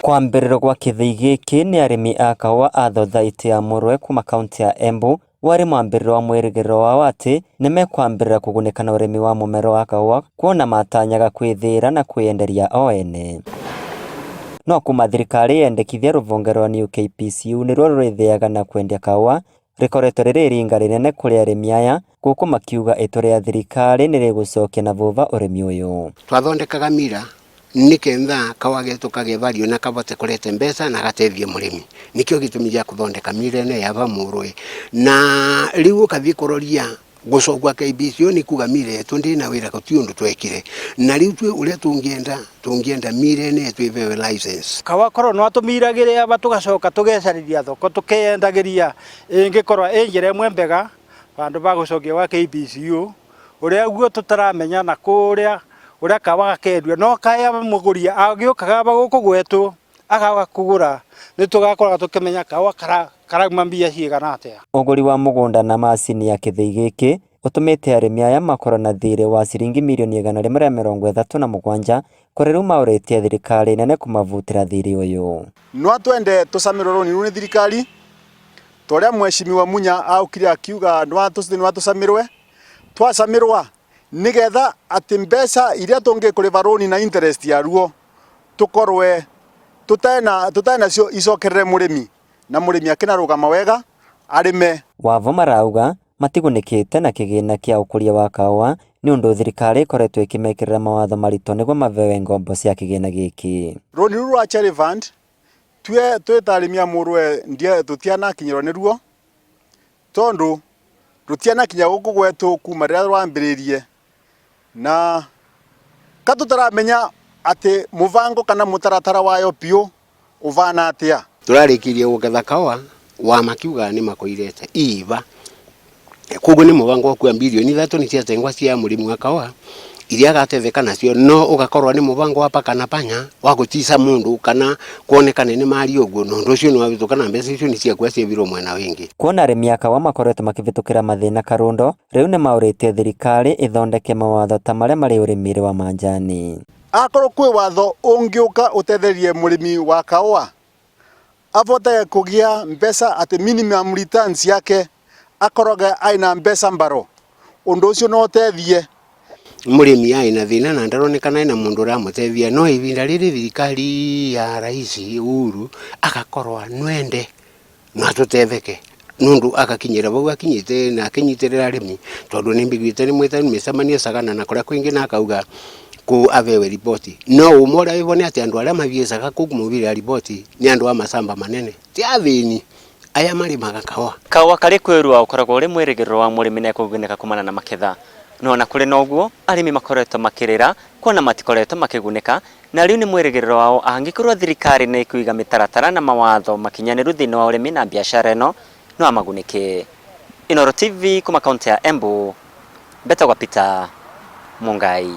Kwambĩrĩrio gwa kĩthĩi gĩkĩ nĩ arĩmi a kahũa a thothaitĩ ya Mũrwe kuma kaũntĩ ya Embu warĩ mwambĩrĩrio wa mwĩrĩgĩrĩro wao atĩ nĩmekwambĩrĩria kũgunĩka na ũrĩmi wa mũmero wa kahũa kuona matanyaga kwĩthĩĩra na kwĩyenderia o ene. No kuma thirikari yendekithia rũhonge rwa New KPCU nĩruo rũrĩthĩaga na kwendia kahũa rĩkoretwo rĩrĩ iringa rĩnene kũrĩ arĩmi aya gũkũ makiuga itua rĩa thirikari nĩrĩgũcokia na thutha ũrĩmi ũyũ. Twathondekaga mira nikentha kawa getu kagĩe value na kavote kũrete mbeca na gateithie mũrĩmi. Nikĩo gĩtũmi gĩa kũthondeka mira ĩno ya Mũrũĩ. Na rĩu ũkathiĩ kũroria gũcokwa KBC nĩ kuga mira yetu ndĩna wĩra gũtirĩ ũndũ twekire. Na rĩu twĩ ũrĩa tũngĩenda tũngĩenda mira ĩno yetu ĩbewe license. Kawa korwo no tũmiragĩria aba tũgacoka tũgecarĩria thoko tũkeyendagĩria ĩngĩkorwo ĩ njĩra ĩmwe mbega vandũ va gũcokia gwa KBCU ũrĩa guo tũtaramenya na kũrĩa ũrĩa kawa gakendio no kaya mũgũri agĩũkaga aba gũkũ gwetũ agoka kũgũra nĩ tũgakorwo tũkĩmenya kawa karauma mbia cigana atĩa. Ũgũri wa mũgũnda na macini ya kĩthĩi gĩkĩ ũtũmĩte arĩmi aya makorwo na thirĩ wa ciringi mirioni 137 kũrĩa rĩu maũrĩtie thirikari nene kũmabutĩra thirĩ ũyũ. No twende tũcamĩrwo rũni rũu nĩ thirikari ta ũrĩa mheshimiwa Munya aukire akiuga no tũcamĩrwe twacamĩrwa nigetha atĩ mbeca iria tũngĩkũrĩba rũni na interest yaruo tũkorwe tũtarĩ nacio icokerere mũrĩmi na mũrĩmi akĩnarũgama wega arĩme. Wavo marauga matigunĩkĩte na kĩgĩna kĩa ũkũria wa kahũa nĩ ũndũ thirikari ĩkoretwo ĩkĩmekĩrĩra mawatho maritũ nĩguo mabewe ngombo cia kĩgĩna gĩkĩ. Rũni rũu rwa Cherry Fund twe twĩ ta arĩmi a Mũrũe tũtianakinyĩrwo nĩruo tondũ rũtianakinya gũkũ gwetũ kuma rĩrĩa rwambĩrĩirie na ka tũtaramenya atĩ mũbango kana mũtaratara wayo biũ ũbana atĩa. Tũrarĩkirie gũgetha kawa wa makiuga nĩ makũirete iba koguo nĩ mũbango wa kuoya bilioni 3 nĩ ciatengwa cia mũrĩmi wa kawa iria agatetheka nacio no ũgakorwo nĩ mũbango wa paka na panya wa gũtica mũndũ kana kuonekane nĩ mari ũguo na ũndũ ũcio nĩ wahĩtũka na mbeca icio nĩ ciakua ciebirwo mwena wĩngĩ. Kuona arĩmi a kawa makoretwo makĩvĩtũkĩra mathĩna karundo rĩu nĩmaũrĩtie thirikari ĩthondeke mawatho ta marĩa marĩ ũrĩmi-inĩ wa manjani. Akorwo kwĩ watho ũngĩũka ũtetherie mũrĩmi wa kaũa avote kũgĩa mbeca atĩ minimum returns yake akorage aina mbeca mbaro ũndũ ũcio no ũteithie. Mũrĩmi aĩ na thĩna na ndaronekana ena mũndũ ũramũteithia no ihinda rĩrĩ thirikari ya Rais Uhuru agakorwo nwende no atũtetheke nundu agakinyĩra vau akinyĩte na akinyitĩrĩra arĩmi tondũ nĩ mbiguĩte nĩ mwĩta mĩcemanio Sagana na kũrĩa kwingĩ na akauga kũ abewe riboti no ũma ũrĩa wĩvo nĩ atĩ andũ arĩa mathiĩcaga kũu kũmũbĩra riboti nĩ andũ a macamba manene ti athĩni aya marĩmaga kawa. Kaũa karĩ kwĩrua ũkoragwo ũrĩ mwĩrĩgĩrĩro wa mũrĩmi na ekũgunĩka kumana na maketha no ona kũrĩ na ũguo arĩmi makoretwo makĩrĩra kuona matikoretwo makĩgunĩka na rĩu nĩ mwĩrĩgĩrĩro wao angĩkorwo thirikari nĩ ĩkũiga mĩtaratara na mawatho makinyanĩru thĩinĩ wa ũrĩmi na biacara ĩno no amagunĩke. Inooro TV kuma kaunti ya Embu, mbetagwa Peter Mungai.